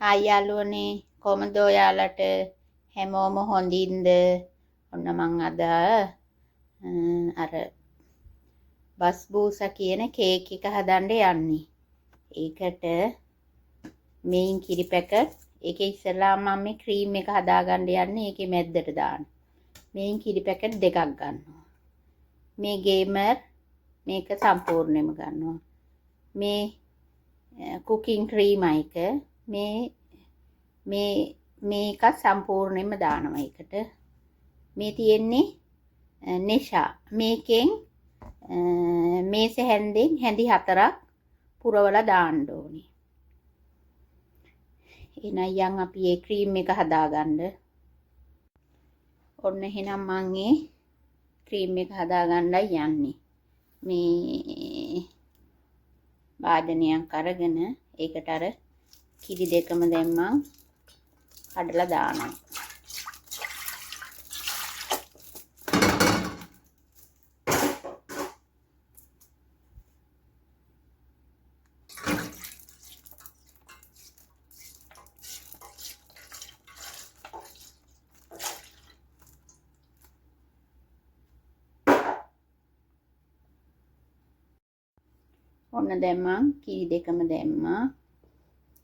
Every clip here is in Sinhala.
හායි යාළුවනේ, කොහමද ඔයාලට? හැමෝම හොඳින්ද? ඔන්න මං අද අර බස්බූසා කියන කේක් එක හදන්න යන්නේ. ඒකට මේන් කිරි පැකට්, ඒකේ ඉස්සෙල්ලාම මම මේ ක්‍රීම් එක හදාගන්න යන්නේ, ඒකේ මැද්දට දාන්න. මේන් කිරි පැකට් දෙකක් ගන්නවා. මේ ගේමර් මේක සම්පූර්ණයෙන්ම ගන්නවා. මේ කුකින් ක්‍රීම් එක මේ මේ මේක සම්පූර්ණයෙන්ම දානවා ඒකට. මේ තියෙන්නේ නෙෂා. මේකෙන් මේස හැන්දෙන් හැඳි 4ක් පුරවලා දාන්න ඕනේ. එහෙනම් යන් අපි ඒ ක්‍රීම් එක හදාගන්න. ඔන්න එහෙනම් මං ඒ ක්‍රීම් එක හදාගන්නයි යන්නේ. මේ වාදනයක් අරගෙන ඒකට අර කිරි දෙකම දැන් මං කඩලා දානවා. ඔන්න දැන් මං කිරි දෙකම දැම්මා.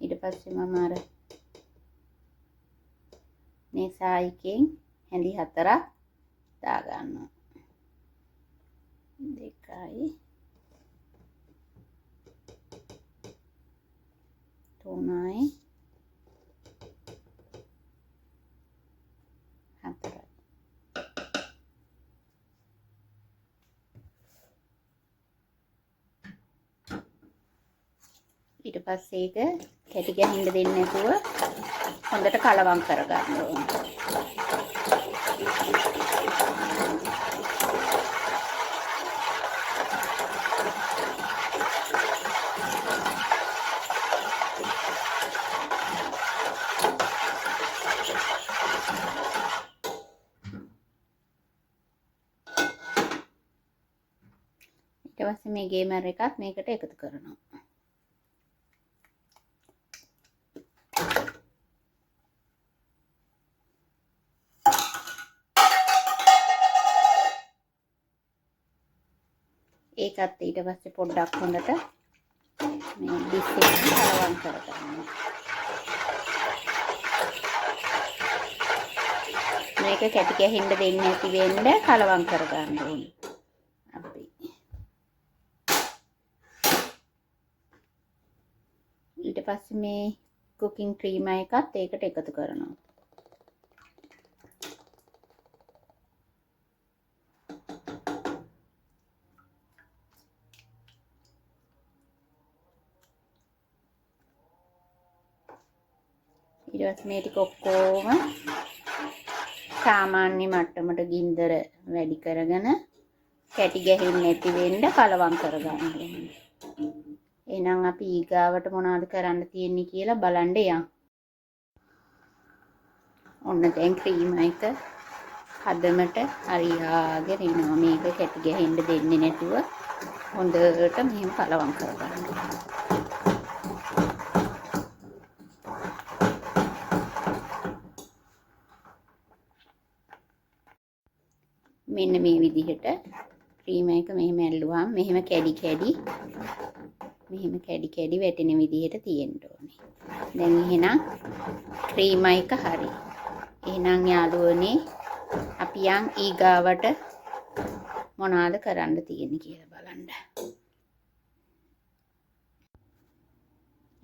ඊට පස්සේ මම අර මේ සායිකෙන් හැඳි 4ක් දාගන්නවා. 2 3 4. ඊට පස්සේ ඒක කැටි ගැහින්න දෙන්නේ නැතුව හොඳට කලවම් කරගන්න ඕනේ. ඊට පස්සේ මේ ගේමර් එකත් මේකට එකතු කරනවා. ඒකත් ඊට පස්සේ පොඩ්ඩක් හොඳට මේ ඩිෂ් එකෙන් කලවම් කරගන්නවා. මේක කැටි කැහෙන්න දෙන්නේ නැති වෙන්න කලවම් කරගන්න ඕනේ. අපි ඊට පස්සේ මේ කුකින් ක්‍රීම් එකත් ඒකට එකතු කරනවා. ඊට පස්සේ මේ ටික ඔක්කොම සාමාන්‍ය මට්ටමට ගින්දර වැඩි කරගෙන කැටි ගැහෙන්නේ නැති වෙන්න කලවම් කරගන්න ඕනේ. එහෙනම් අපි ඊගාවට මොනවද කරන්න තියෙන්නේ කියලා බලන්න යන්. ඔන්න දැන් ක්‍රීම් එක හදමට හරියාගෙන එනවා. මේක කැටි ගැහෙන්න දෙන්නේ නැතුව හොඳට මෙහෙම කලවම් කරගන්න. මෙන්න මේ විදිහට ක්‍රීම් එක මෙහෙම ඇල්ලුවාම මෙහෙම කැඩි කැඩි මෙහෙම කැඩි කැඩි වැටෙන විදිහට තියෙන්න ඕනේ. දැන් එහෙනම් ක්‍රීම් එක හරි. එහෙනම් යාළුවනේ අපි යන් ඊගාවට මොනවාද කරන්න තියෙන්නේ කියලා බලන්න.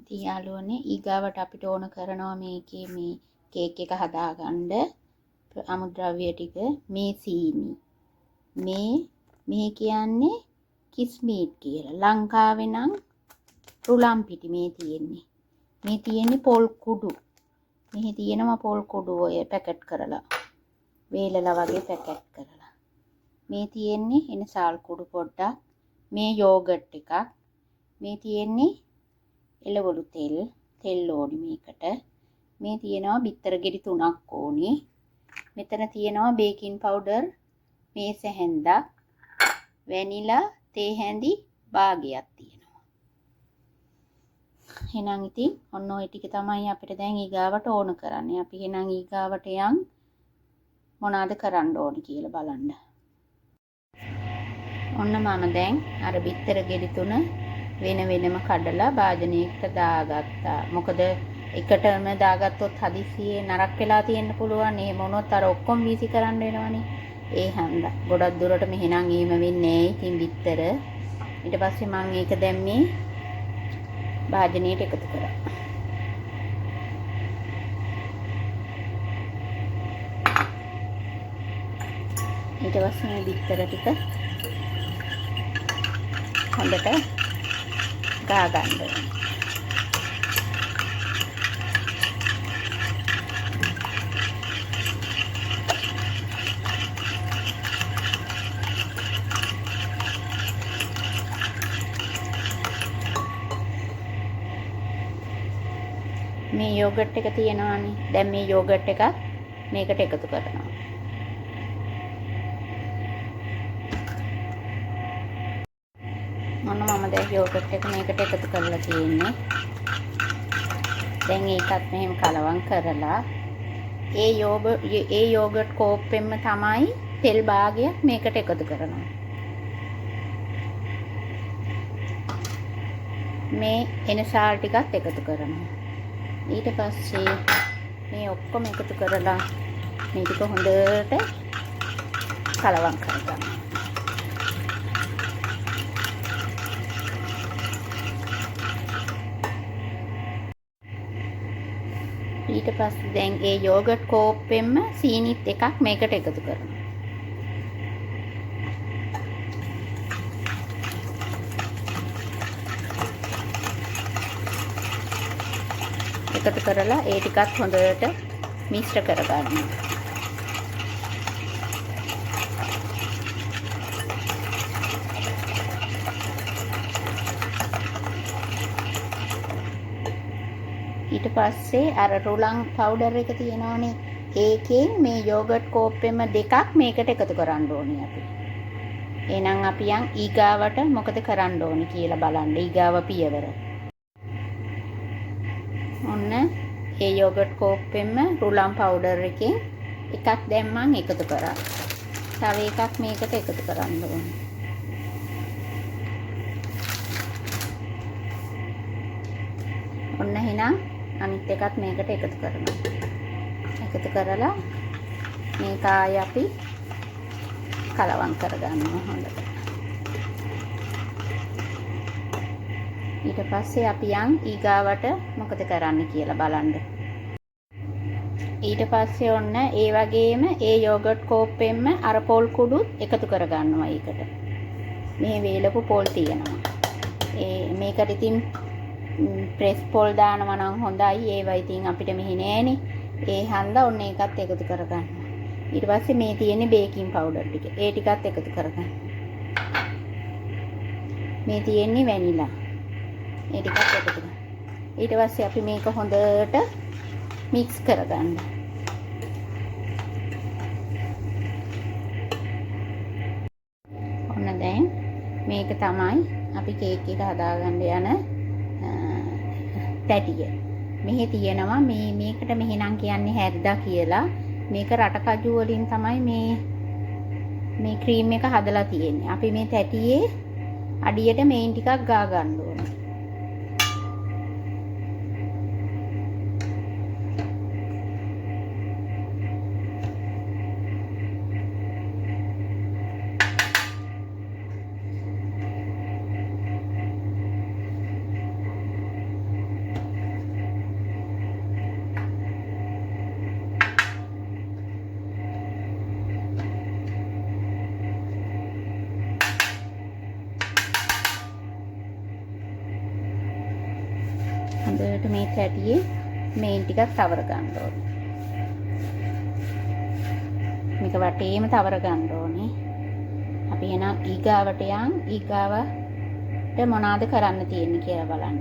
ඉතින් යාළුවනේ ඊගාවට අපිට ඕන කරනවා මේකේ මේ කේක් එක හදාගන්න අමුද්‍රව්‍ය ටික. මේ සීනි, මේ කියන්නේ කිස්මීට් කියලා. ලංකාවේ නම් රුලම් පිටි මේ තියෙන්නේ. මේ තියෙන්නේ පොල් කුඩු. මෙහි තියෙනවා පොල් කුඩු ඔය පැකට් කරලා, වේලලා වගේ පැකට් කරලා. මේ තියෙන්නේ එන සාල් කුඩු පොඩ්ඩක්. මේ යෝගට් එකක්. මේ තියෙන්නේ එළවලු තෙල්. තෙල් ඕනි මේකට. මේ තියෙනවා බිත්තර ගෙඩි 3ක් ඕනි. මෙතන තියෙනවා බේකින් පවුඩර් මේස හැන්දක්, වැනිලා තේ හැඳි භාගයක් තියෙනවා. එහෙනම් ඉතින් ඔන්න ඔය ටික තමයි අපිට දැන් ඊගාවට ඕන කරන්නේ. අපි එහෙනම් ඊගාවට යන් මොනවාද කරන්න ඕන කියලා බලන්න. ඔන්න මම දැන් අර බිත්තර ගෙඩි තුන වෙන වෙනම කඩලා භාජනයකට දාගත්තා. මොකද එකටම දාගත්තොත් හදිස්සියේ නරක වෙලා තියෙන්න පුළුවන්. එහෙම වුණොත් අර ඔක්කොම වීසි කරන්න වෙනවනේ. ඒ හන්දා ගොඩක් දුරට මෙහෙනම් එහෙම වෙන්නේ නෑ. ඉතින් බිත්තර ඊට පස්සේ මං ඒක දැම්මේ භාජනයට එකතු කරා. ඊට පස්සේ මේ බිත්තර ටික හොඳට ගා ගන්න ඕනේ. මේ යෝගට් එක තියෙනවානේ. දැන් මේ යෝගට් එකත් මේකට එකතු කරනවා. ඔන්න මම දැන් යෝගට් එක මේකට එකතු කරලා තියෙන්නේ. දැන් ඒකත් මෙහෙම කලවම් කරලා ඒ යෝගට් කෝප්පෙන්ම තමයි තෙල් භාගයක් මේකට එකතු කරනවා. මේ එනසාල් ටිකත් එකතු කරනවා. ඊට පස්සේ මේ ඔක්කොම එකතු කරලා මේ ටික හොඳට කලවම් කරගන්න. ඊට පස්සේ දැන් ඒ යෝගට් කෝප්පෙන්ම සීනිත් එකක් මේකට එකතු කරනවා. එකතු කරලා ඒ ටිකත් හොඳට මිශ්‍ර කරගන්න. ඊට පස්සේ අර රුලන් පවුඩර් එක තියෙනවනේ, ඒකෙන් මේ යෝගට් කෝප්පෙම දෙකක් මේකට එකතු කරන්න ඕනේ අපි. එහෙනම් අපි යන් ඊගාවට මොකද කරන්න ඕනේ කියලා බලන්න ඊගාව පියවර. ඔන්න ඒ යෝගට් කෝප්පෙම රුලන් පවුඩර් එකෙන් එකක් දැන් මං එකතු කරා. තව එකක් මේකට එකතු කරන්න ඕනේ. ඔන්න එහෙනම් අනිත් එකත් මේකට එකතු කරනවා. එකතු කරලා මේක ආයෙ අපි කලවම් කරගන්නවා හොඳට. ඊට පස්සේ අපි යන් ඊගාවට මොකද කරන්න කියලා බලන්න. ඊට පස්සේ ඔන්න ඒ වගේම ඒ යෝගට් කෝප්පෙන්ම අර පොල් කුඩුත් එකතු කරගන්නවා ඒකට. මේ වේලපු පොල් තියෙනවා. ඒ මේකට ඉතින් ප්‍රෙස් පොල් දානවා නම් හොඳයි. ඒවා ඉතින් අපිට මෙහි නෑනේ. ඒ හන්දා ඔන්න ඒකත් එකතු කරගන්නවා. ඊට පස්සේ මේ තියෙන්නේ බේකින් පවුඩර් ටික. ඒ ටිකත් එකතු කරගන්න. මේ තියෙන්නේ වැනිලා. ඒ ටිකත් එකතු කරගන්න. ඊට පස්සේ අපි මේක හොඳට මික්ස් කරගන්න. ඔන්න දැන් මේක තමයි අපි කේක් එක හදාගන්න යන තැටිය. මෙහි තියෙනවා මේකට මෙහි නම් කියන්නේ හැද්දා කියලා. මේක රටකජු වලින් තමයි මේ ක්‍රීම් එක හදලා තියෙන්නේ. අපි මේ තැටියේ අඩියට මේන් ටිකක් ගා ගන්න ඕනේ. හොඳට මේ තැටියේ මේන් ටිකක් තවර ගන්න ඕනේ. මේක වටේම තවර ගන්න ඕනේ. අපි එහෙනම් ඊගාවට යන් ඊගාවට මොනවාද කරන්න තියෙන්නේ කියලා බලන්න.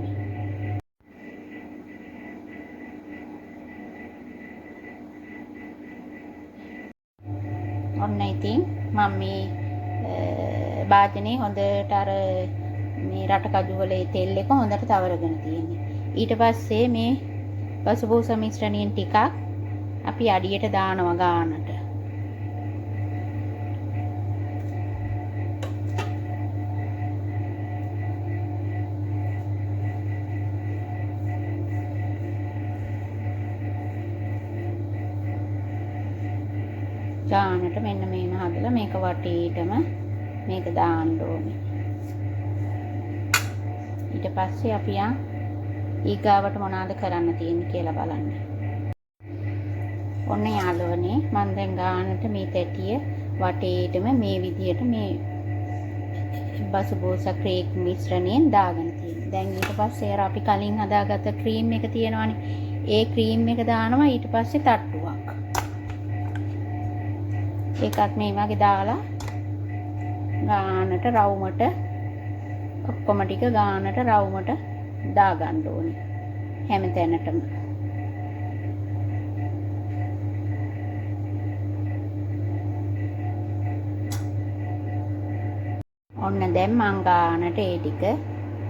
ඔන්න ඉතින් මම මේ භාජනේ හොඳට අර මේ රටකජු වල ඒ තෙල් එක හොඳට තවරගෙන තියෙන්නේ. ඊට පස්සේ මේ බසබූසා මිශ්‍රණයෙන් ටිකක් අපි අඩියට දානවා ගානට. ගානට මෙන්න මේම හදලා මේක වටේටම මේක දාන්න ඕනේ. ඊට පස්සේ අපි යන් ඊගාවට මොනවාද කරන්න තියෙන්නේ කියලා බලන්න. ඔන්න යාළුවනේ මං දැන් ගානට මේ තැටිය වටේටම මේ විදියට මේ බසබූසා ක්‍රීම් මිශ්‍රණයෙන් දාගෙන තියෙනවා. දැන් ඊට පස්සේ අර අපි කලින් හදාගත්ත ක්‍රීම් එක තියෙනවනේ. ඒ ක්‍රීම් එක දානවා ඊට පස්සේ තට්ටුවක්. ඒකත් මේ වගේ දාලා ගානට රවුමට ඔක්කොම ටික ගානට රවුමට දාගන්න ඕනේ හැම තැනටම. ඔන්න දැන් මං ගානට ඒ ටික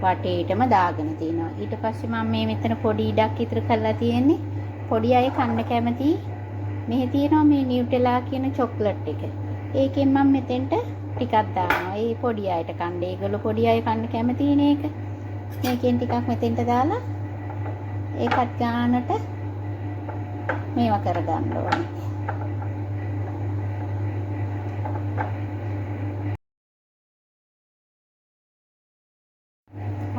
වටේටම දාගෙන තිනවා. ඊට පස්සේ මං මේ මෙතන පොඩි ඉඩක් ඉතුරු කරලා තියෙන්නේ. පොඩි අය කන්න කැමති මෙහි තියෙනවා මේ නියුටෙලා කියන චොක්ලට් එක. ඒකෙන් මං මෙතෙන්ට ටිකක් දානවා. ඒ පොඩි අයට කන්න. ඒගොල්ලෝ පොඩි අය කන්න කැමතිනේ ඒක. මේකෙන් ටිකක් මෙතෙන්ට දාලා ඒකත් ගානට මේවා කරගන්න ඕනේ.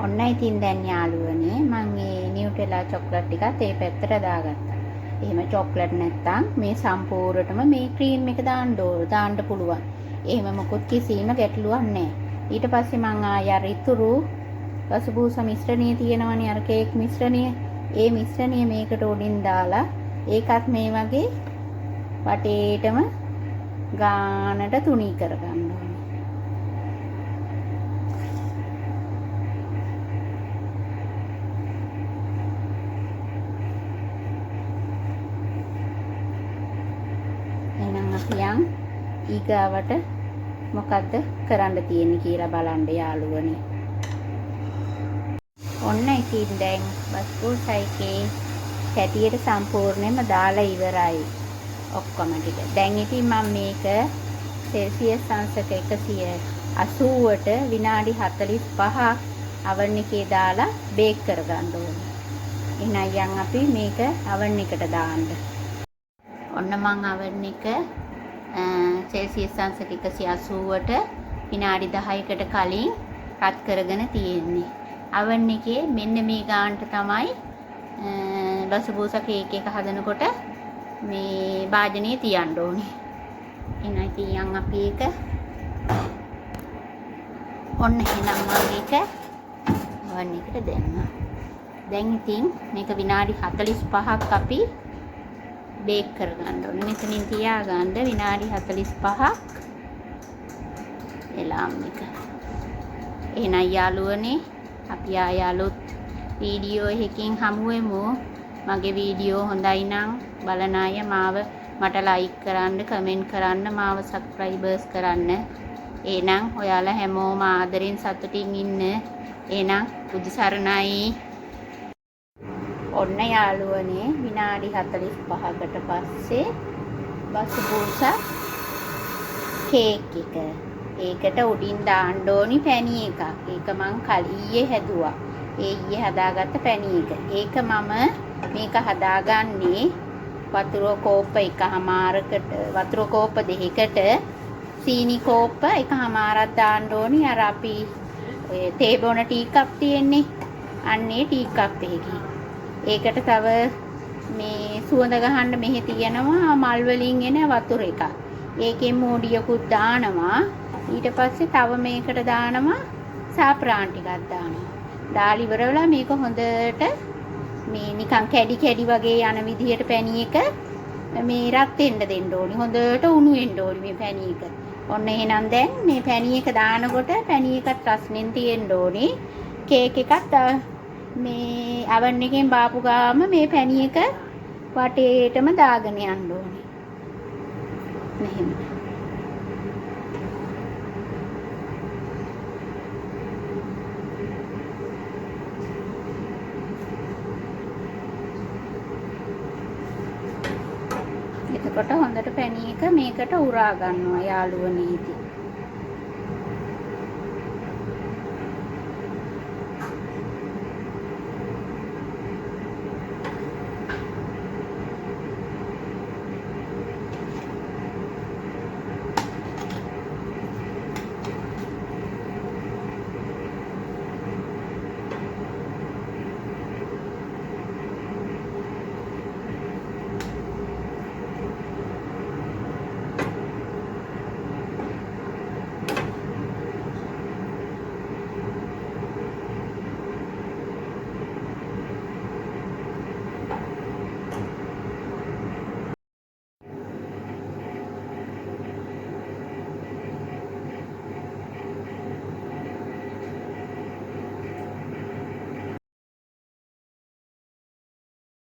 ඔන්න ඉතින් දැන් යාළුවනේ මං මේ නියුටෙලා චොක්ලට් ටිකත් ඒ පැත්තට දාගත්තා. එහෙම චොක්ලට් නැත්තම් මේ සම්පූර්ණටම මේ ක්‍රීම් එක දාන්න පුළුවන්. එහෙම මොකුත් කිසිම ගැටලුවක් නෑ. ඊට පස්සේ මං ආයෙ අර ඉතුරු බසබූසා මිශ්‍රණය තියෙනවනේ අර කේක් මිශ්‍රණය. ඒ මිශ්‍රණය මේකට උඩින් දාලා ඒකත් මේ වගේ වටේටම ගානට තුනී කරගන්න ඕනේ. එහෙනම් අපි යන් ඊගාවට මොකද්ද කරන්න තියෙන්නේ කියලා බලන්න යාළුවනේ. ඔන්න ඉතින් දැන් බස්බූසා එකේ කැටියට සම්පූර්ණයෙන්ම දාලා ඉවරයි ඔක්කොම ටික. දැන් ඉතින් මම මේක සෙල්සියස් අංශක 180ට විනාඩි 45ක් අවන් එකේ දාලා බේක් කරගන්න ඕනේ. එහෙනම් යන් අපි මේක අවන් එකට දාන්න. ඔන්න මං අවන් එක සෙල්සියස් අංශක 180ට විනාඩි 10කට කලින් රත් කරගෙන තියෙන්නේ. අවන් එකේ මෙන්න මේ ගානට තමයි බසබූසා කේක් එක හදනකොට මේ භාජනයේ තියන්න ඕනේ. එහෙනම් ඉතින් යන් අපි ඒක ඔන්න එහෙනම් මම මේක අවන් එකට දැම්මා. දැන් ඉතින් මේක විනාඩි 45ක් අපි බේක් කරගන්න ඕනේ. මෙතනින් තියාගන්න විනාඩි 45ක් එලාම් එක. එහෙනම් යාළුවනේ අපි ආය අලුත් වීඩියෝ එකකින් හමු වෙමු. මගේ වීඩියෝ හොඳයි නම් බලන අය මට ලයික් කරන්න, කමෙන්ට් කරන්න, මාව සබ්ස්ක්‍රයිබර්ස් කරන්න. එහෙනම් ඔයාලා හැමෝම ආදරෙන් සතුටින් ඉන්න. එහෙනම් බුදු සරණයි. ඔන්න යාළුවනේ විනාඩි 45කට පස්සේ බසබූසා කේක් එක. ඒකට උඩින් දාන්න ඕනි පැණි එකක්. ඒක මං ඊයේ හැදුවා. ඒ ඊයේ හදාගත්ත පැණි එක. ඒක මම මේක හදාගන්නේ වතුර කෝප්ප එකහමාරකට, වතුර කෝප්ප දෙකකට සීනි කෝප්ප එකහමාරක් දාන්න ඕනි. අර අපි ඔය තේ බොන ටී කප් තියෙන්නේ. අන්නේ ටී කප් එකකින්. ඒකට තව මේ සුවඳ ගහන්න මෙහෙ තියෙනවා මල් වලින් එන වතුර එකක්. ඒකෙන් මෝඩියකුත් දානවා. ඊට පස්සේ තව මේකට දානවා සාප්‍රාන් ටිකක් දානවා. දාලා ඉවර වෙලා මේක හොඳට මේ නිකන් කැඩි කැඩි වගේ යන විදිහට පැණි එක මේ රත් වෙන්න දෙන්න ඕනි. හොඳට උණු වෙන්න ඕනි මේ පැණි එක. ඔන්න එහෙනම් දැන් මේ පැණි එක දානකොට පැණි එකත් රස්නෙන් තියෙන්න ඕනි. කේක් එකත් මේ අවන් එකෙන් බාපු ගාම මේ පැණි එක වටේටම දාගෙන යන්න ඕනි. මෙහෙම. එතකොට හොඳට පැණි එක මේකට උරා ගන්නවා යාළුවනේ ඉතින්.